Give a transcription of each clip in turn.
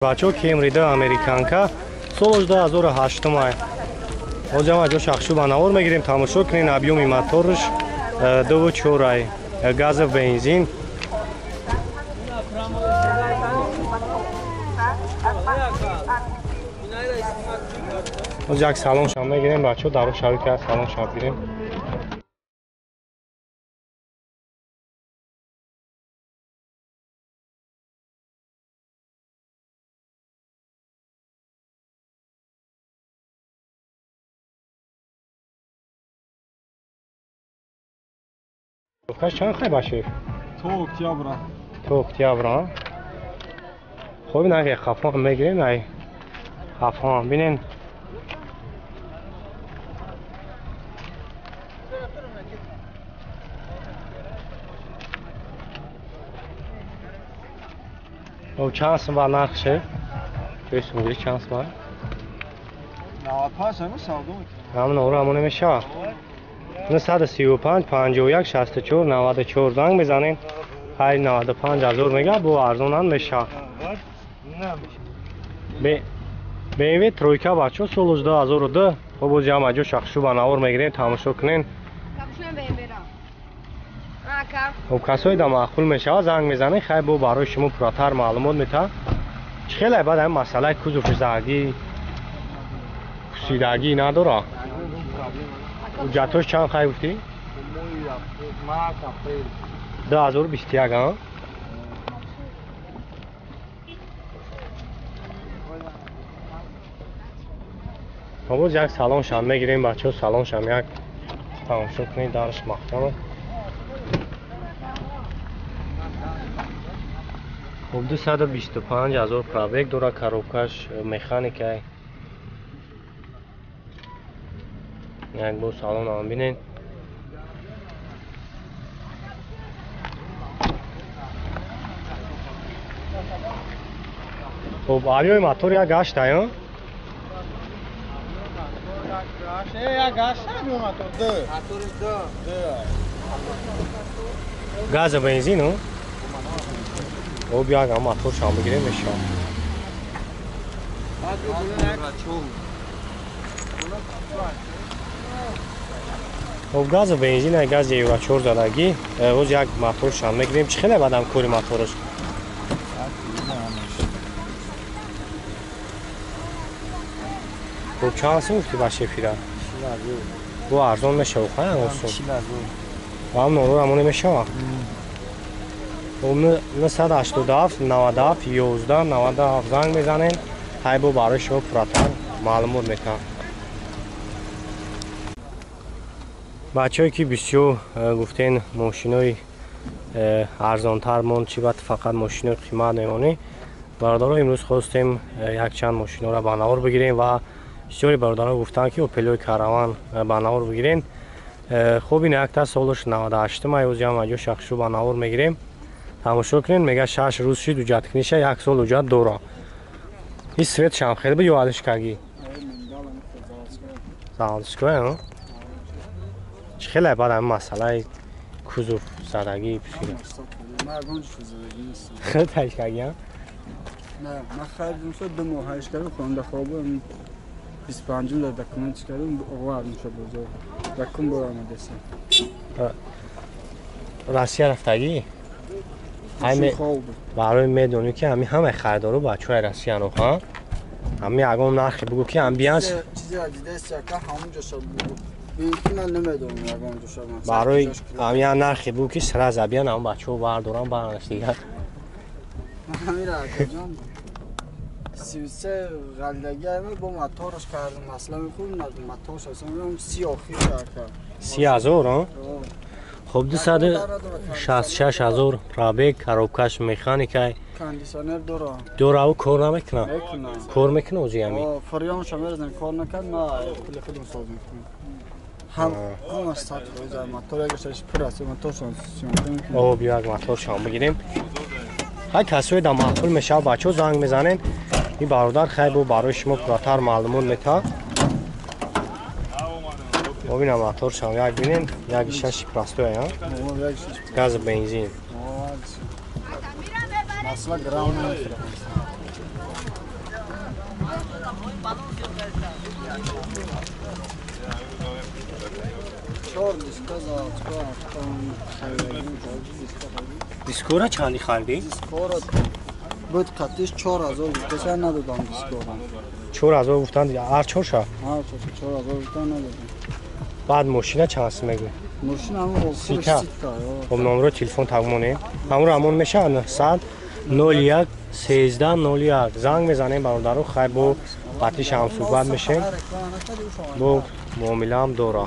Бачо Кемри 2 американка соли 2008 май. Ҳозир ҷо шахшу ба навор мегирем, тамошо кунен объёми моторш 2.4 ай, газов бензин. Ҳозир як салон шам мегирем, бачо дару шави ки салон шам гирем. Чанд хай башир? То октябра. То октябра. Хоб ин ай хафон мегирем, ай хафон бинен. О чанд сум ба нарх ше? Чой сумгири чанд сум? 95 ҳамин савдо мекунем. Ҳамин ора ҳамон мешавад. 935 51 64 94 занг мезанем. Хай 95 ҳазор мега, бо арзонам мешавад. BMW тройка бачо соли 2002. Хоб боз ям аҷо шахшу ба навор мегирем, тамошо кунен. Хоб касое да маъқул мешавад занг мезанем, хай бо барои шумо пурратар маълумот метаҳад. Чӣ хеле баъд ҳамин масъалаи кузови зардӣ пусидагӣ надорад? Ҳуҷҷатҳош чанд хай гуфтӣ? 2021 а? Боз як салоншам мегирем бачаҳо, салоншам як тамошо кунед, дарш маҳкама. Хоб 225 ҳазор пробег дора, коробкаш механикай. Як бор салонам бинед. Хоб авиои мотор як гашта, ё? Газа бензин, хоб як ҳам моторшам бигирем мешавад. Хоб газа бензин ай гази Евро 4 задагӣ. Боз як моторшам мегирем. Чӣ хеле бадам кори мотораш? Хоб чанд сум гуфтӣ ба шефира? Бо арзон мешавад, хай осун. Ҳам норор ҳамоне мешавад. Хоб 987 97 11 97 занг мезанем. Хай бо барои шумо пурратар маълумот метаҳам. Бачаҳое ки бисёр гуфтен мошинои арзонтар монд, чи бад фақат мошинои қимат мемонӣ. Бародаро имрӯз хостем якчанд мошиноро ба навор бигирем ва бисёри бародаро гуфтанд ки Опелои Караван ба навор бигирем. Хоб ин якта солаш 98 май ӯзиам аҷо шахшу ба навор мегирем. Тамошо кунед, мега 6 рӯз шид ҳуҷҷаткуниша, як сол ҳуҷҷат дора. Ин светшам хеле бу ё алишкагӣ? Заводской, чӣ хеле баъд ҳамин масъалаи кузов задагӣ пусида? Хеле ташкагӣ, а? Не, ман харидам шуд, 2 моҳ ҳашт кардам, хонда хобам 25 дар документ кардам, овардам шуд бозор. Документ бор омадаса. Россия рафтагӣ? Барои медонӣ ки ҳамин ҳамаи харидоро бачаҳои Россиян, ха? Ҳамин ягон нархе бугӯ ки ҳам биянс. Чизе дидаст яка ҳамонҷо шуд бугӯ. Барои ҳамин нархе бугӯ ки сразу биян ҳамон бачаҳо бардорам баранаш дигар. 33 ғалдагӣ бо мотораш кардам, масъала мехӯрм, моторш аслан 30 охир кард. 30 ҳазор, а? Хоб 266 ҳазор пробег, коробкаш механикай. Кондиционер дора. Дора ӯ кор намекунад? Кор мекунад ӯзи ҳамин? Фарёнша мерезем, кор накард, ма пули худам соз мекунам. Ҳам ҳамаш 100% мотор якаш пур аст, моторшон съёмка мекунем. О, биё як моторшон бигирем. Хай касое да маъқул мешавад, бачаҳо занг мезанен. Ин бародар хай бо барои шумо пурратар маълумот метаҳад. Бобина моторшам як бинен, як шаши простой, а? Газ бензин. Масла грам намехӯрад. Дискора чанди харидӣ? Дискора буд қатиш 4000 гуфташа надодам дискора. 4000 гуфтанд, ҳар чорша? Ҳар чорша 4000 гуфтан надодам. Баъд мошина чанд сум мегӯй? Мошина ҳамон сита. Хоб номро телефон тагмонем. Ҳамро ҳамон мешавад 900 01 13 01. Занг мезанем бародаро, хай бо қатиш ҳам суҳбат мешем. Бо муомилаам дора.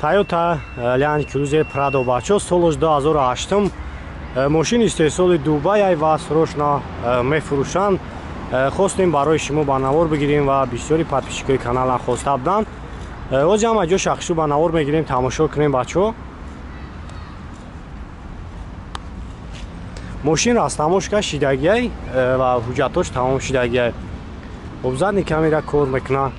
Toyota Land Cruiser Prado бачо солаш 2008 мошин истеҳсоли Дубай ва срочно мефурӯшанд. Хостем барои шумо ба навор бигирем ва бисёри подписчикои каналам хоста буданд. Ози ҳама ҷо шахшу ба навор мегирем, тамошо кунем бачо. Мошин растамошка шидагиай ва ҳуҷҷатош тамом шидагиай. Хоб задни камера кор мекунад.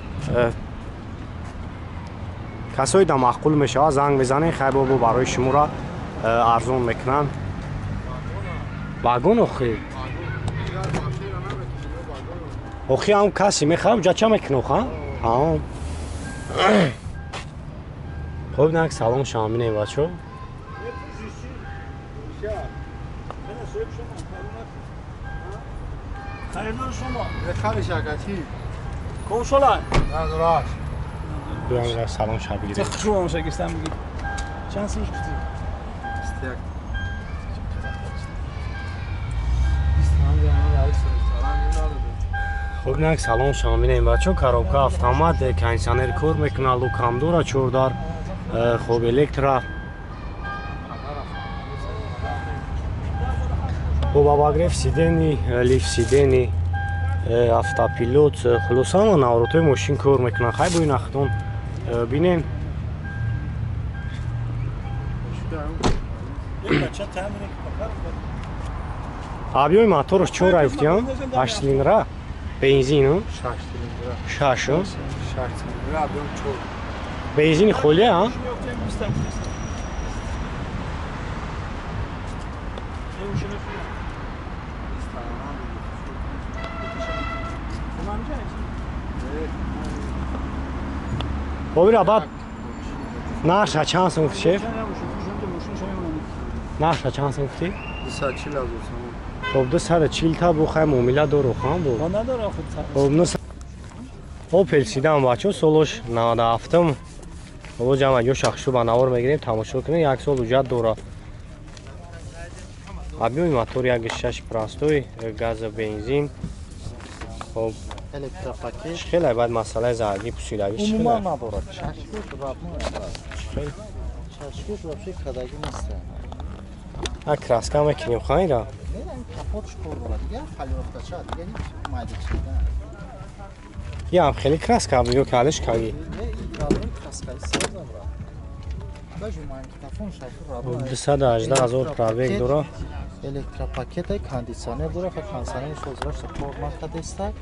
Касое да маъқул мешавад занг мезанем, хай бобо барои шуморо арзон мекунанд. Вагон охи. Охи ҳам касе мехарам, ҷа ча мекунам, ха? Ҳа. Хоб нак салон шама бинем бачо. Салон шаба бигирем. Чанд сум гуфтӣ? 21. Хоб нак салон шама бинем бачо. Коробка автомат, кондиционер кор мекунад, лукам дора, чордар, хоб электро. Хоб обогрев сидений, лифт сидений, автопилот, хулоса ҳама наворотҳои мошин кор мекунанд. Хай бо ин ахтон бинем. Объёми мотораш чора гуфтиам? 8 цилиндра? Бензин? 6 цилиндра. 6? 6 цилиндра, объём 4. Бензини холия, а? Бобира, баъд нарша чанд сум гуфти, шеф? Нарша чанд сум гуфти? 240 000 сом. Хоб 240 та бу хай муомила дору хан бу. Надора худ. Хоб Opel Sedan бачо солош 97-м. Ҳоло ҷамъ ё шахшу ба навор мегирем, тамошо кунем. Як сол ҳуҷҷат дора. Объёми мотор 1.6 простой, газа бензин. Хоб электропакет. Хеле баъд масъалаи зарди пусидаги хеле. Умуман надорад. Чашкош вообще кадаги нест. А краска мекунем хайра. Не, ин капотш кор дорад. Дигар полировкача, дигар майдача. Ям хеле краска ё калиш каги. Не, ин краска сабза. Бажу магнитофон шафу рабо. 218 000 пробег дора. Электропакет кондиционер дора, ха кондиционер созраш кор накадеста.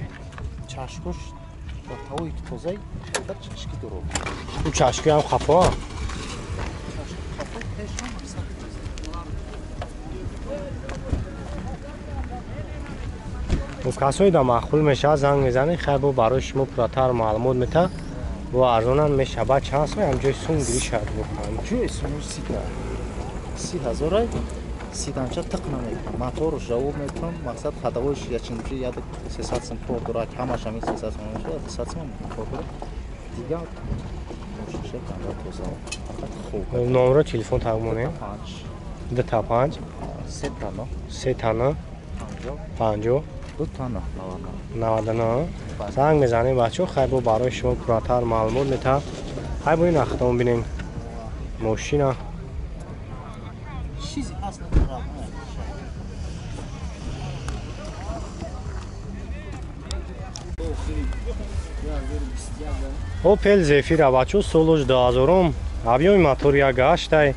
Чашкош ба тавои тозаи фақат чашки дорад. У чашки ҳам хафо? Чашки хафо пешам мақсад. Хуб касое да маъқул мешавад занг мезанед, хай бо барои шумо пурратар маълумот мета. Бо арзонам мешавад. Чанд сум ҳам ҷои сум гирӣ шавад бо ҷои сум сита. 30 000 сиданча тиқ намекунам. Моторш ҷавоб метавам, мақсад ходовойш ячинчи яд 300 сум кор дорад, ҳамаш ҳамин 300 сум мешавад, 300 сум кор дорад. Дигар мошинша канда тоза. Фақат хуб. Номро телефон тагмонем. 2 та 5 3 та 9 3 та 9 50 2 та 9 99. Занг мезанем бачо, хай бо барои шумо пурратар маълумот мета. Хай бо ин ахтон бинем мошина. Чизи ҳаст Opel Zafira бачо солош 2000-ум, объёми мотор 1.8,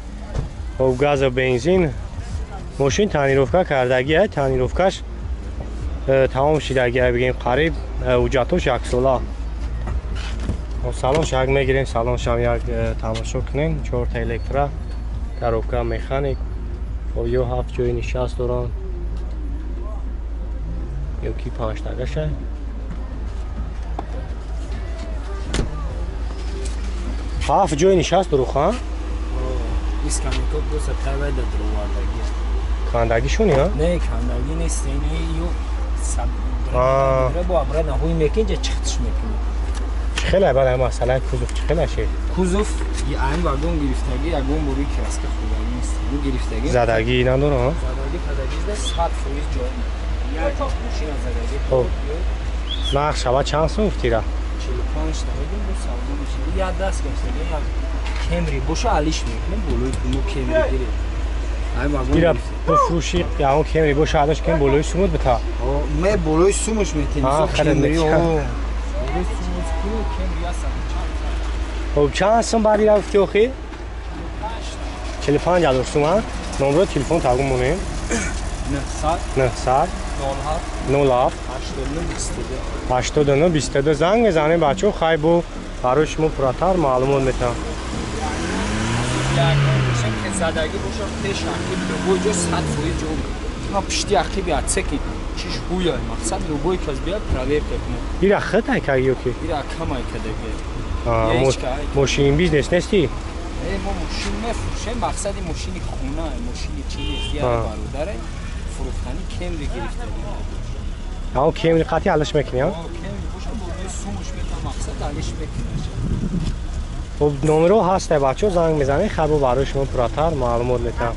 хоб газа бензин. Мошин тонировка кардагиай, тонировкаш тамом шидагиай, бигем қариб ҳуҷҷатош яксола. Салон шак мегирем, салон шам як тамошо кунем. 4 та электро, коробка механик. Хоб ё 7 ҷои нишаст доранд. Ё ки панҷтагаша. Ҳафт ҷои нишаст дуруха? Искамико просто тавайда дурувардагӣ. Кандагишони, ҳа? Не, кандагӣ нест, ини ю бо обратно ҳуй мекунӣ, ҷа чихтиш мекунӣ. Чӣ хеле баъд ай масъалаи кузов чӣ хеле шед? Кузов айн вагон гирифтагӣ, ягон бори краска хӯрдагӣ нест. Ю гирифтагӣ. Задагӣ надора, ҳа? Задагӣ падагӣ 100% ҷой. Мошина задагӣ. Хоб. Нарх шава чанд сум гуфтира? 45 та мегӯм, бо савдо мешавад. Як даст гирифтагӣ, як кемри боша алиш мекунем, болои мо кемри гирем. Ай вагон. Ира бифрӯши, ягон кемри боша алиш кунем болои сумут бита. Ме болои сумуш метем. Кемри. Болои сумуш кунем, кемри ҳастан. Хоб чанд сум баъд ира гуфти охир? 45 ҳазор сум, ҳа? Номеро телефон тагум монем. 900 900 07 89 22 89 22 занг мезанем бачаҳо, хай бо барои шумо пурратар маълумот метавам. Задагӣ боша пеш ақиб любой ҷо 100% ҷо. Ма пишти ақиби отсеки чиш ҳуя мақсад любой кас биёд проверка кунад. Ира хит айка ё ки? Ира кам айкадаги. Мошин бизнес нести? Мо мошин мефурӯшем, мақсади мошини хона, мошини чи нест, як бародаре фурӯхтани кемри гирифтагӣ. Ҳа, кемри қатъи алиш мекунӣ, ҳа? Кемри боша болои сумуш метавон мақсад алиш мекунад. Хоб номеро ҳаст, бачаҳо занг мезанед, хай бо барои шумо пурратар маълумот метавам.